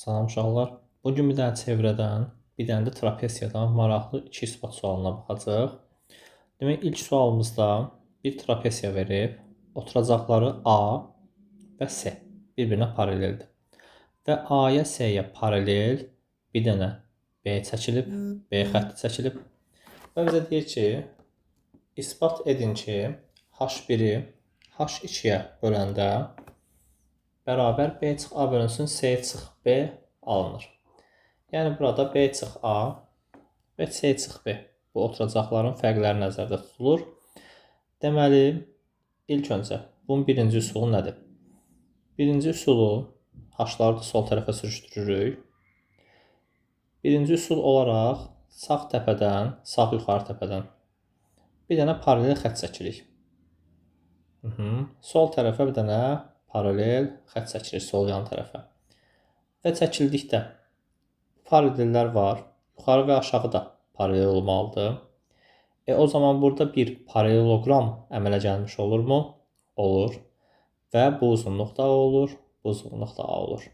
Salam uşaqlar. Bugün bir dənə çevrədən, bir dənə də trapesiyadan maraqlı iki isbat sualına baxacağıq. Demək, ilk sualımızda bir trapesiya verib, oturacaqları A və S bir-birinə paraleldir. Və A-ya S-yə paralel bir dənə B çəkilib, B xətti çəkilib. Və bizə deyir ki, isbat edin ki, H1-i H2-yə böləndə bərabər B çıx A bölünsün, S çıx B alınır. Yəni, burada B çıx A və C çıx B. Bu oturacaqların fərqləri nəzərdə tutulur. Deməli, ilk öncə bunun birinci üsulu nədir? Birinci üsulu H-ları da sol tərəfə sürüşdürürük. Birinci üsul olaraq sağ təpədən, sağ yuxarı təpədən bir dənə paralel xətt çəkirik. Sol tərəfə bir dənə paralel xətt çəkirik, sol yan tərəfə. Və çəkildikdə paralellər var. Yuxarı və aşağı da paralel olmalıdır. O zaman burada bir paraleloqram əmələ gəlmiş olurmu? Olur. Və bu uzunluq da A olur, bu uzunluq da A olur.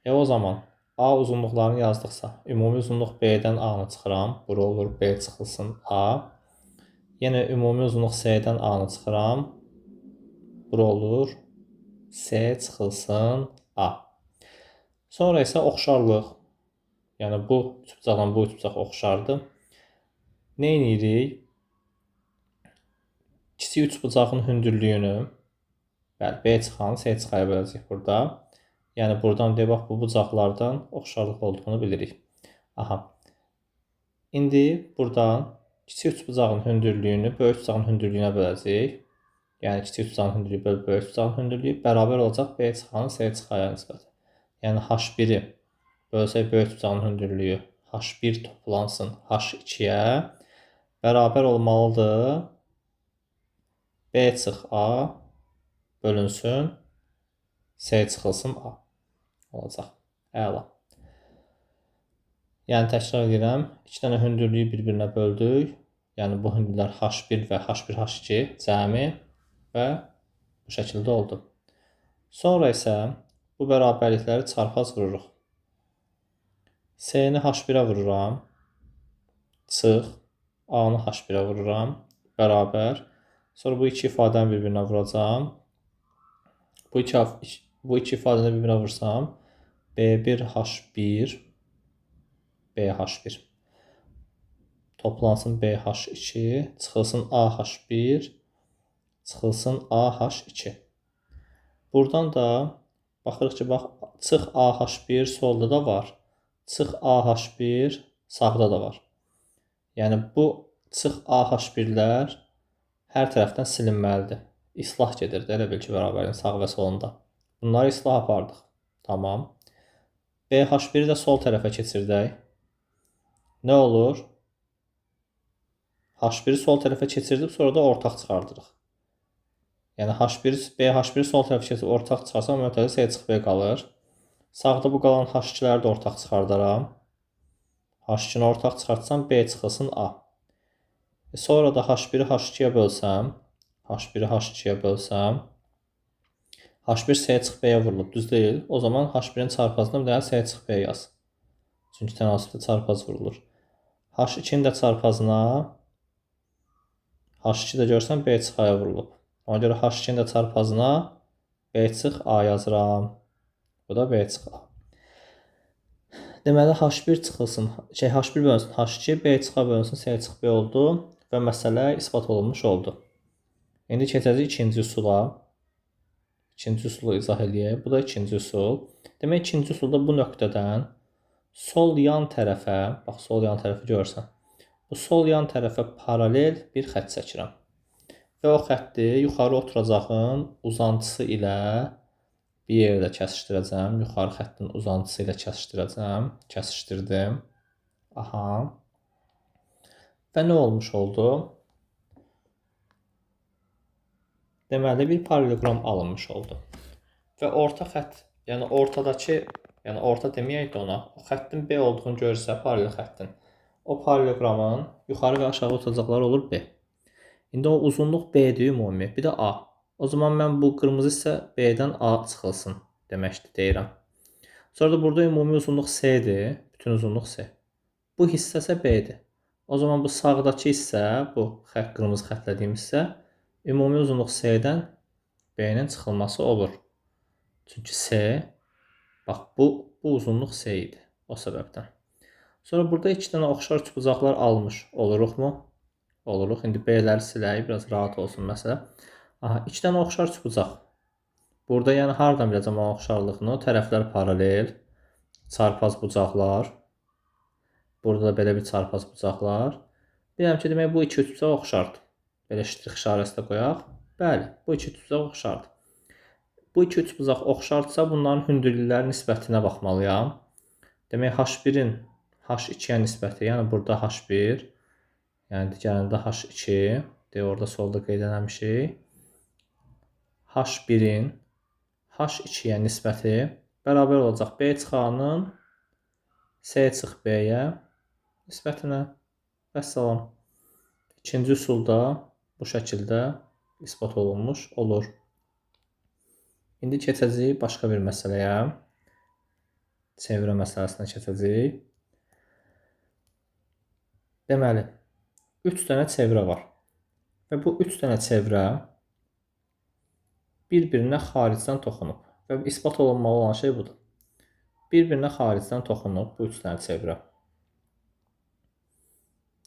O zaman A uzunluqlarını yazdıqsa, ümumi uzunluq B-dən A-nı çıxıram. Bura olur, B çıxılsın A. Yenə ümumi uzunluq S-dən A-nı çıxıram. Bura olur, S çıxılsın A. Sonra isə oxşarlıq. Yəni, bu üçbucaqla bu üçbucaq oxşardır. Nə edirik? Kiçik üçbucağın hündürlüyünü, bəli, B çıxanı S çıxaya böləcəyik burada. Yəni, buradan deyə bax, bu bucaqlardan oxşarlıq olduğunu bilirik. Aha. İndi buradan kiçik üçbucağın hündürlüyünü böyük üçbucağın hündürlüyünə böləcəyik. Yəni, kiçik üçbucağın hündürlüyü böl böyük üçbucağın hündürlüyü bərabər olacaq B çıxanı S çıxaya nisbət. Yəni, H1-i bölsək böyük üçbucağın hündürlüyü H1 toplansın H2-yə bərabər olmalıdır B çıx A bölünsün S çıxılsın A olacaq. Əla. Yəni, təkrar edirəm. İki dənə hündürlüyü bir-birinə böldük. Yəni, bu hündürlər H1 və H1, H2 cəmi və bu şəkildə oldu. Sonra isə bu bərabərlikləri çarpaz vururuq. S-ni H1-ə vururam. Çıx. A-nı H1-ə vururam. Bərabər. Sonra bu iki ifadəni bir-birinə vuracağam. Bu iki ifadəni bir-birinə vursam, B1 H1 BH1 toplansın BH2, çıxılsın AH1, çıxılsın AH2. Buradan da baxırıq ki, bax, çıx AH1 solda da var, çıx AH1 sağda da var. Yəni, bu çıx AH1-lər hər tərəfdən silinməlidir. İslah gedirdi, elə bil ki, bərabərin sağ və solunda. Bunları islah apardıq. Tamam. BH1-i də sol tərəfə keçirdək. Nə olur? H1-i sol tərəfə keçirdib, sonra da ortaq çıxardırıq. Yəni, BH1-i sol tərəfə keçirib ortaq çıxarsam, mötərizə S çıx B qalır. Sağda bu qalan H2-ləri də ortaq çıxardaram. H2-ni ortaq çıxartsam, B çıxılsın A. Sonra da H1-i H2-yə bölsəm, H1-i H2-yə bölsəm, H1 S çıx B-yə vurulub, düz deyil. O zaman H1-in çarpazına bir dənə S çıx B yaz. Çünki tənasübdə çarpaz vurulur. H2-nin də çarpazına H2 də görsən B çıx A-ya vurulub. Ona görə H2-nin də çarpazına B çıx A yazıram. Bu da B çıx A. Deməli, H1 çıxılsın, H1 bölünsün H2, B çıx A bölünsün S çıx B oldu və məsələ isbat olunmuş oldu. İndi keçəcəyik ikinci üsula. İkinci üsulu izah eləyək. Bu da ikinci üsul. Demək, ikinci üsulda bu nöqtədən sol yan tərəfə, bax, sol yan tərəfi görürsən, bu sol yan tərəfə paralel bir xətt çəkirəm. Və o xətti yuxarı oturacağın uzantısı ilə bir yerdə kəsişdirəcəm. Yuxarı xəttin uzantısı ilə kəsişdirəcəm. Kəsişdirdim. Aha. Və nə olmuş oldu? Deməli, bir paraleloqram alınmış oldu. Və orta xətt, yəni ortadakı, yəni orta deməyək də ona, o xəttin B olduğunu görürsə, paralel xəttin, o paraleloqramın yuxarı və aşağı oturacaqları olur B. İndi o uzunluq B-dir ümumi, bir də A. O zaman mən bu qırmızı hissə B-dən A çıxılsın deməkdir, deyirəm. Sonra da burada ümumi uzunluq S-dir. Bütün uzunluq S. Bu hissə isə B-dir. O zaman bu sağdakı hissə, bu xətt, qırmızı xətlədiyim hissə, ümumi uzunluq S-dən B-nin çıxılması olur. Çünki S, bax bu uzunluq S idi o səbəbdən. Sonra burada iki dənə oxşar üçbucaqlar almış oluruqmu? Oluruq. İndi B-ləri silək, biraz rahat olsun məsələ. Aha, iki dənə oxşar üçbucaq. Burada yəni hardan biləcəm o oxşarlığını? Tərəflər paralel, çarpaz bucaqlar. Burada da belə bir çarpaz bucaqlar. Bilirəm ki, demək bu iki üçbucaq oxşardır. Belə ştrix işarəsi də qoyaq. Bəli, bu iki üçbucaq oxşardır. Bu iki üçbucaq oxşardısa, bunların hündürlükləri nisbətinə baxmalıyam. Demək H1-in H2-yə nisbəti, yəni burada H1, yəni digərində H2, deyə orada solda qeyd eləmişik. H1-in H2-yə nisbəti bərabər olacaq B çıx A-nın S çıx B-yə nisbətinə. Vəssalam. İkinci üsulda bu şəkildə isbat olunmuş olur. İndi keçəcəyik başqa bir məsələyə. Çevrə məsələsinə keçəcəyik. Deməli, 3 dənə çevrə var. Və bu 3 dənə çevrə bir-birinə xaricdən toxunub. Və isbat olunmalı olan şey budur. Bir-birinə xaricdən toxunub bu 3 dənə çevrə.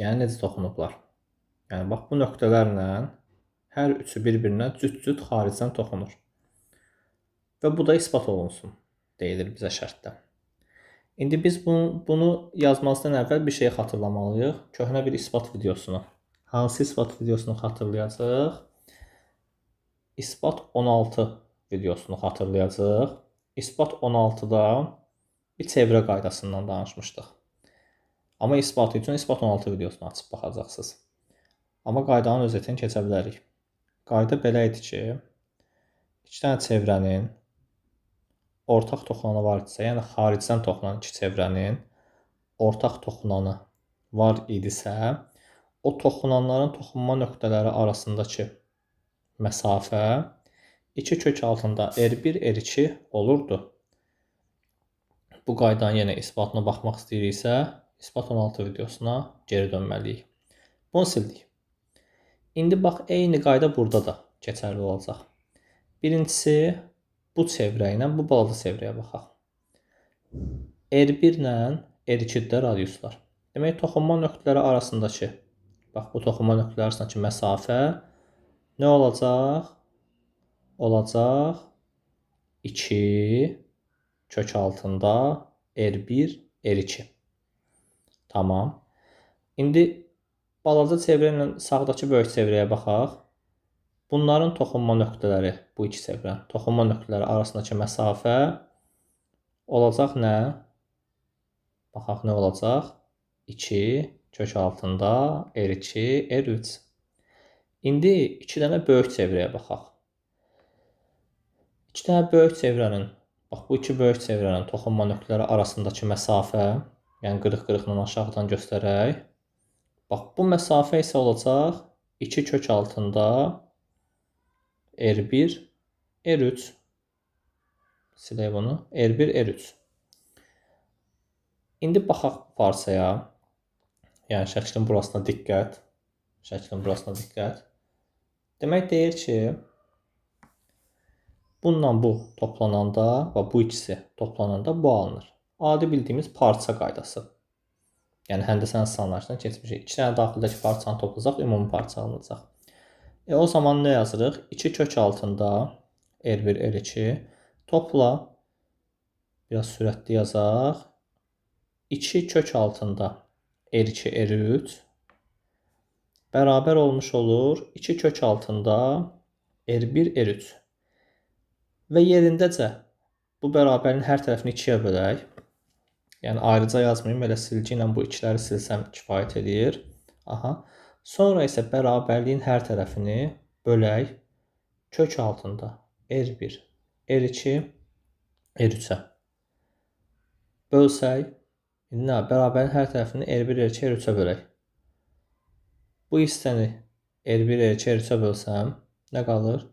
Yəni, necə toxunublar? Yəni, bax, bu nöqtələrlə hər üçü bir-birinə cüt-cüt xaricdən toxunur. Və bu da isbat olunsun, deyilir bizə şərtdə. İndi biz bunu yazmazdan əvvəl bir şeyi xatırlamalıyıq. Köhnə bir isbat videosunu. Hansı isbat videosunu xatırlayacaq? İsbat 16 videosunu xatırlayacaq. İsbat 16-da bir çevrə qaydasından danışmışdıq. Amma isbatı üçün isbat 16 videosunu açıb baxacaqsınız. Amma qaydanın özetini keçə bilərik. Qayda belə idi ki, iki dənə çevrənin ortaq toxunanı var idisə, yəni xaricdən toxunan iki çevrənin ortaq toxunanı var idisə, o toxunanların toxunma nöqtələri arasındakı məsafə 2 kök altında R1, R2 olurdu. Bu qaydanın yenə isbatına baxmaq istəyiriksə, isbat 16 videosuna geri dönməliyik. Bunu sildik. İndi bax, eyni qayda burada da keçərli olacaq. Birincisi, bu çevrə ilə bu balaca çevrəyə baxaq. R1 ilə R2-də radiuslar. Demək, toxunma nöqtələri arasındakı, bax, bu toxunma nöqtələri arasındakı məsafə nə olacaq? Olacaq 2 kök altında R1, R2. Tamam. İndi balaca çevrə ilə sağdakı böyük çevrəyə baxaq. Bunların toxunma nöqtələri, bu iki çevrənin toxunma nöqtələri arasındakı məsafə olacaq nə? Baxaq nə olacaq? 2 kök altında R2, R3. İndi iki dənə böyük çevrəyə baxaq. İki dənə böyük çevrənin, bax bu iki böyük çevrənin toxunma nöqtələri arasındakı məsafə, yəni qırıq-qırıqla aşağıdan göstərək. Bax bu məsafə isə olacaq 2 kök altında R1, R3. Silək bunu. R1, R3. İndi baxaq bu parçaya. Yəni şəklin burasına diqqət. Şəklin burasına diqqət. Demək deyir ki, bununla bu toplananda və bu ikisi toplananda bu alınır. Adi bildiyimiz parça qaydası. Yəni həndəsə sanlarından keçmişik. İki dənə daxildəki parçanı toplayacaq, ümumi parça alınacaq. O zaman nə yazırıq? 2 kök altında R1, R2 topla, biraz sürətli yazaq. 2 kök altında R2, R3 bərabər olmuş olur 2 kök altında R1, R3. Və yerindəcə bu bərabərliyin hər tərəfini 2-yə bölək. Yəni ayrıca yazmayım, elə silgi ilə bu ikiləri silsəm kifayət eləyir. Aha. Sonra isə bərabərliyin hər tərəfini bölək kök altında R1, R2, R3-ə. Bölsək, indi nə? Bərabərliyin hər tərəfini R1, R2, R3-ə bölək. Bu hissəni R1, R2, R3-ə bölsəm, nə qalır?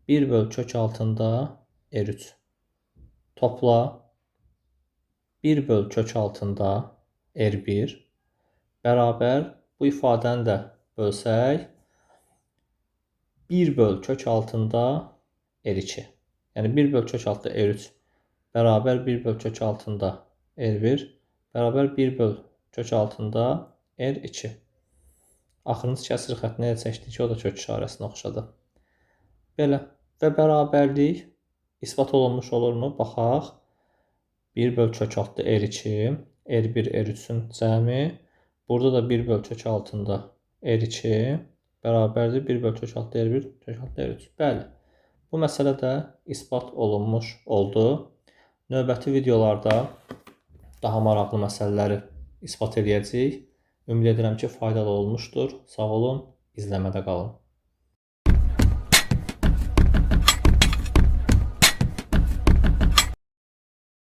1 böl kök altında R3. Topla 1 böl kök altında R1 bərabər bu ifadəni də bölsək 1 böl kök altında R2. Yəni 1 böl kök altında R3 bərabər 1 böl kök altında R1 bərabər 1 böl kök altında R2. Axırıncı kəsir xəttini elə çəkdik ki, o da kök işarəsinə oxşadı. Belə. Və bərabərlik isbat olunmuş olurmu? Baxaq. 1 böl kök altında R2, R1, R3-ün cəmi. Burada da 1 böl kök altında R2 bərabərdir 1 böl kök altında R1, kök altında R3. Bəli. Bu məsələ də isbat olunmuş oldu. Növbəti videolarda daha maraqlı məsələləri isbat eləyəcəyik. Ümid edirəm ki, faydalı olmuşdur. Sağ olun, izləmədə qalın.